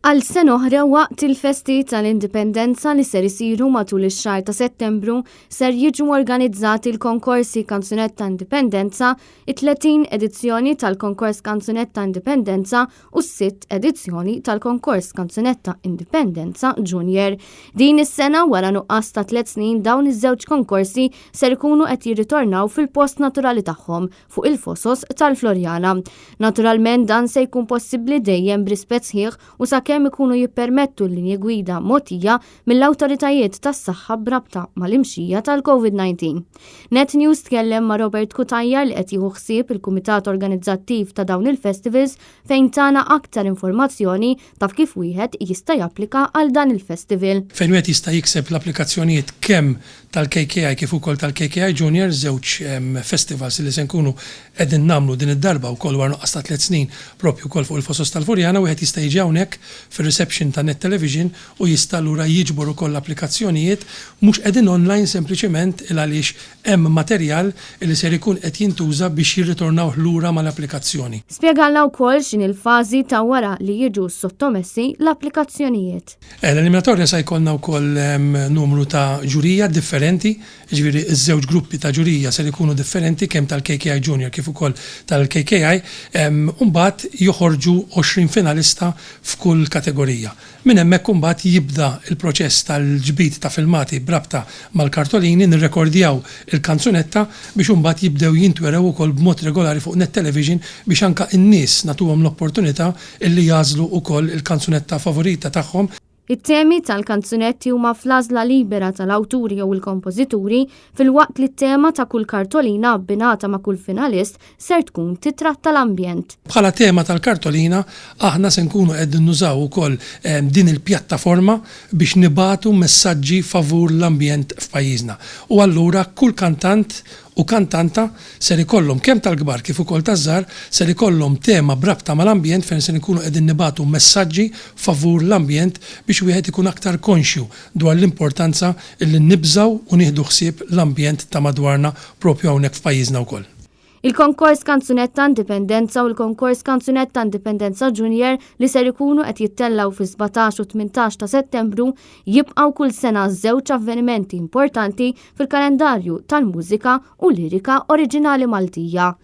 Għal sena oħra waqt il-festi tal-Indipendenza li ser isiru matul ix-xahar ta' Settembru ser jiġu organizzati l-konkorsi Kanzunetta Indipendenza, it-30 edizzjoni tal-Konkors Kanzunetta Indipendenza u s-sitt edizzjoni tal-Konkors Kanzunetta Indipendenza Junior. Din is-sena wara nuqqas ta' tliet snin dawn iż-żewġ konkorsi ser ikunu qed jirritornaw fil-post naturali tagħhom fuq il-fosos tal-Floriana. Naturalment dan se jkun possibbli dejjem b'rispett sħiħ u sakemm ikunu jippermettu l-linji gwida mogħtija mill-awtoritajiet tas-saħħa b'rabta mal-imxija tal-COVID-19. Net News tkellem ma' Robert Cutajar li qed jieħu ħsieb il-kumitat organizzattiv ta' dawn il-festivals fejn tana aktar informazzjoni taf kif wieħed jista' japplika għal dan il-festival. Fejn wieħed jista' jikseb l-applikazzjonijiet kemm tal-KKI kif ukoll tal-KKI Junior, żewġ festivals li se nkunu qegħdin nagħmlu din id-darba wkoll wara nuqqas ta' tliet snin proprju wkoll fuq il-Fosos tal-Furjana, wieħed jista' jiġi hawnhekk fir-reception ta' Net Television u jista' allura jiġbor ukoll l-applikazzjonijiet mhux qegħdin online sempliċiment il għaliex hemm materjal li ser ikun qed jintuża biex jirritornawh lura mal-applikazzjoni. Spjegalna wkoll x'inhi l-fażi ta' wara li jiġu sottomessi l-applikazzjonijiet. L-eliminatorja sa jkollna wkoll numru ta' ġurija differenti, jiġifieri ż-żewġ gruppi ta' ġurija ser ikunu differenti kemm tal-KKI Junior kif ukoll tal-KKI, u mbagħad joħorġu 20 finalista f'kull kategorija. Minn hemmhekk imbagħad jibda l-proċess tal-ġbid ta' filmati b'rabta mal-kartolini, nirrekordjaw il-kanzunetta biex imbagħad jibdew jintwerew ukoll b'mod regolari fuq Net Television biex anke n-nies nagħtuhom l-opportunità illi jagħżlu wkoll il-kanzunetta favorita tagħhom. It-temi tal-kanzunetti huma fl-għażla libera tal-awturi jew il-kompożituri filwaqt li t-tema ta' kull kartolina abbinata ma' kull finalist ser tkun titratta l-ambjent. Bħala tema tal-kartolina aħna se nkunu qegħdin nużaw ukoll din il-pjattaforma biex nibagħtu messaġġi favur l-ambjent f'pajjiżna. U allura kull kantant u kantanta ser ikollhom kemm tal-kbar kif ukoll taż-żgħar ser ikollhom tema b'rabta mal-ambjent fejn ser inkunu qegħdin nibagħtu messaġġi favur l-ambjent biex wieħed ikun aktar konxju dwar l-importanza illi nibżgħu u nieħdu ħsieb l-ambjent ta' madwarna propju hawnhekk f'pajjiżna wkoll. Il-Konkors Kanzunetta Indipendenza u l-Konkors Kanzunetta Indipendenza Junior li ser ikunu qed jittellgħu fis-17 u 18 ta' Settembru jibqgħu kull sena żewġ avvenimenti importanti fil-kalendarju tal-mużika u lirika oriġinali Maltija.